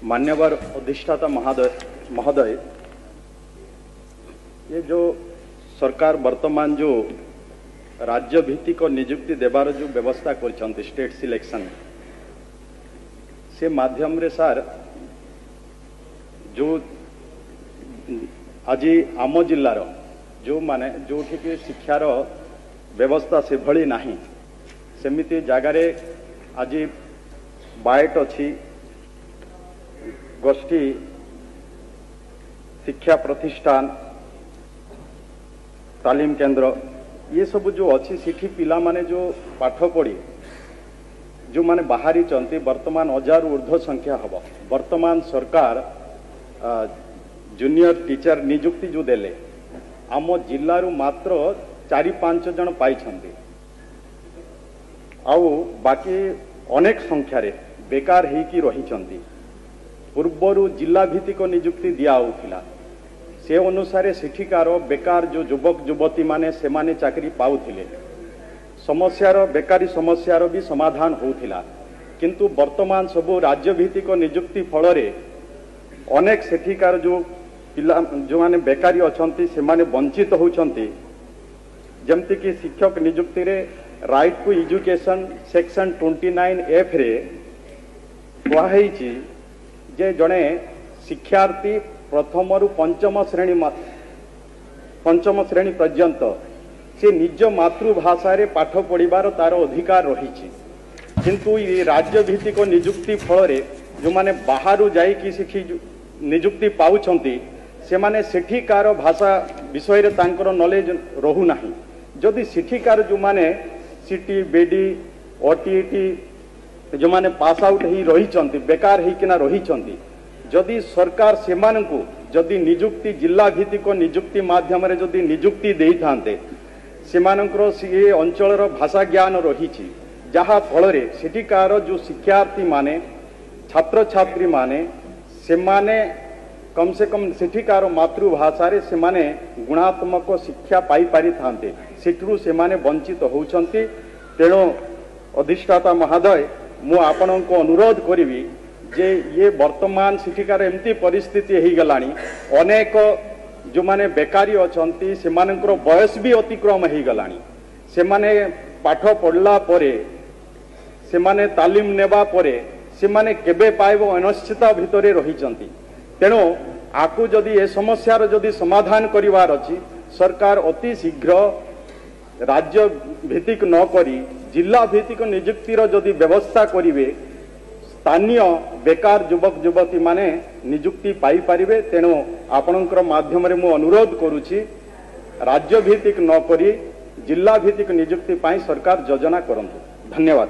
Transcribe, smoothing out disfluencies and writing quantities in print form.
ମାନ୍ୟବର ଅଧିଷ୍ଠାତା महोदय, ये जो सरकार ବର୍ତ୍ତମାନ ଯୋଉ ରାଜ୍ୟ ଭିତ୍ତିକ ନିଯୁକ୍ତି ଦେବାର ଯୋଉ ବ୍ୟବସ୍ଥା କରିଛନ୍ତି, ଷ୍ଟେଟ୍ ସିଲେକ୍ସନ, ସେ ମାଧ୍ୟମରେ ସାର୍ ଯୋଉ ଆଜି ଆମ ଜିଲ୍ଲାର ଯେଉଁମାନେ ଯେଉଁଠିକି ଶିକ୍ଷାର ବ୍ୟବସ୍ଥା ସେଭଳି ନାହିଁ, ସେମିତି ଜାଗାରେ ଆଜି ବାଏଟ୍ ଅଛି, ଗୋଷ୍ଠୀ ଶିକ୍ଷା ପ୍ରତିଷ୍ଠାନ, ତାଲିମ କେନ୍ଦ୍ର, ଇଏ ସବୁ ଯେଉଁ ଅଛି, ସେଠି ପିଲାମାନେ ଯେଉଁ ପାଠ ପଢ଼ି ଯେଉଁମାନେ ବାହାରିଛନ୍ତି, ବର୍ତ୍ତମାନ 1000ରୁ ଉର୍ଦ୍ଧ୍ୱ ସଂଖ୍ୟା ହେବ। ବର୍ତ୍ତମାନ ସରକାର ଜୁନିୟର ଟିଚର ନିଯୁକ୍ତି ଯେଉଁ ଦେଲେ, ଆମ ଜିଲ୍ଲାରୁ ମାତ୍ର 4-5 ଜଣ ପାଇଛନ୍ତି ଆଉ ବାକି ଅନେକ ସଂଖ୍ୟାରେ ବେକାର ହେଇକି ରହିଛନ୍ତି। ପୂର୍ବରୁ ଜିଲ୍ଲା ଭିତ୍ତିକ ନିଯୁକ୍ତି ଦିଆହେଉଥିଲା, ସେ ଅନୁସାରେ ସେଠିକାର ବେକାର ଯେଉଁ ଯୁବକ ଯୁବତୀମାନେ, ସେମାନେ ଚାକିରି ପାଉଥିଲେ, ସମସ୍ୟାର ବେକାରୀ ସମସ୍ୟାର ବି ସମାଧାନ ହେଉଥିଲା। କିନ୍ତୁ ବର୍ତ୍ତମାନ ସବୁ ରାଜ୍ୟ ଭିତ୍ତିକ ନିଯୁକ୍ତି ଫଳରେ ଅନେକ ସେଠିକାର ଯେଉଁ ପିଲା ଯେଉଁମାନେ ବେକାରୀ ଅଛନ୍ତି, ସେମାନେ ବଞ୍ଚିତ ହେଉଛନ୍ତି। ଯେମିତିକି ଶିକ୍ଷକ ନିଯୁକ୍ତିରେ ରାଇଟ୍ ଟୁ ଏଜୁକେସନ୍ ସେକ୍ସନ୍ 29 ଏଫ୍ରେ କୁହାହେଇଛି ଯେ ଜଣେ ଶିକ୍ଷାର୍ଥୀ ପ୍ରଥମରୁ ପଞ୍ଚମ ଶ୍ରେଣୀ ପର୍ଯ୍ୟନ୍ତ ସେ ନିଜ ମାତୃଭାଷାରେ ପାଠ ପଢ଼ିବାର ତାର ଅଧିକାର ରହିଛି। କିନ୍ତୁ ଏ ରାଜ୍ୟ ଭିତ୍ତିକ ନିଯୁକ୍ତି ଫଳରେ ଯେଉଁମାନେ ବାହାରୁ ଯାଇକି ସେଠି ନିଯୁକ୍ତି ପାଉଛନ୍ତି, ସେମାନେ ସେଠିକାର ଭାଷା ବିଷୟରେ ତାଙ୍କର ନଲେଜ ରହୁନାହିଁ। ଯଦି ସେଠିକାର ଯେଉଁମାନେ ସିଟି, ବିଇଡି, ଓଟିଇଟି ଯେଉଁମାନେ ପାସ୍ ଆଉଟ୍ ହେଇ ରହିଛନ୍ତି, ବେକାର ହେଇକିନା ରହିଛନ୍ତି, ଯଦି ସରକାର ସେମାନଙ୍କୁ ଯଦି ନିଯୁକ୍ତି ଜିଲ୍ଲା ଭିତ୍ତିକ ନିଯୁକ୍ତି ମାଧ୍ୟମରେ ଯଦି ନିଯୁକ୍ତି ଦେଇଥାନ୍ତେ, ସେମାନଙ୍କର ସିଏ ଅଞ୍ଚଳର ଭାଷା ଜ୍ଞାନ ରହିଛି, ଯାହା ଫଳରେ ସେଠିକାର ଯେଉଁ ଶିକ୍ଷାର୍ଥୀମାନେ, ଛାତ୍ରଛାତ୍ରୀମାନେ, ସେମାନେ କମ୍ ସେ କମ୍ ସେଠିକାର ମାତୃଭାଷାରେ ସେମାନେ ଗୁଣାତ୍ମକ ଶିକ୍ଷା ପାଇପାରିଥାନ୍ତେ। ସେଥିରୁ ସେମାନେ ବଞ୍ଚିତ ହେଉଛନ୍ତି। ତେଣୁ ଅଧିଷ୍ଠାତା ମହୋଦୟ, ମୁଁ ଆପଣଙ୍କୁ ଅନୁରୋଧ କରିବି ଯେ ଇଏ ବର୍ତ୍ତମାନ ସେଠିକାର ଏମିତି ପରିସ୍ଥିତି ହେଇଗଲାଣି, ଅନେକ ଯେଉଁମାନେ ବେକାରୀ ଅଛନ୍ତି, ସେମାନଙ୍କର ବୟସ ବି ଅତିକ୍ରମ ହେଇଗଲାଣି। ସେମାନେ ପାଠ ପଢ଼ିଲା ପରେ, ସେମାନେ ତାଲିମ ନେବା ପରେ ସେମାନେ କେବେ ପାଇବ ଅନିଶ୍ଚିତ ଭିତରେ ରହିଛନ୍ତି। ତେଣୁ ଆକୁ ଯଦି ଏ ସମସ୍ୟାର ଯଦି ସମାଧାନ କରିବାର ଅଛି, ସରକାର ଅତି ଶୀଘ୍ର ରାଜ୍ୟ ଭିତ୍ତିକ ନ କରି ଜିଲ୍ଲା ଭିତ୍ତିକ ନିଯୁକ୍ତିର ଯଦି ବ୍ୟବସ୍ଥା କରିବେ, ସ୍ଥାନୀୟ ବେକାର ଯୁବକ ଯୁବତୀମାନେ ନିଯୁକ୍ତି ପାଇପାରିବେ। ତେଣୁ ଆପଣଙ୍କର ମାଧ୍ୟମରେ ମୁଁ ଅନୁରୋଧ କରୁଛି, ରାଜ୍ୟ ଭିତ୍ତିକ ନ କରି ଜିଲ୍ଲା ଭିତ୍ତିକ ନିଯୁକ୍ତି ପାଇଁ ସରକାର ଯୋଜନା କରନ୍ତୁ। ଧନ୍ୟବାଦ।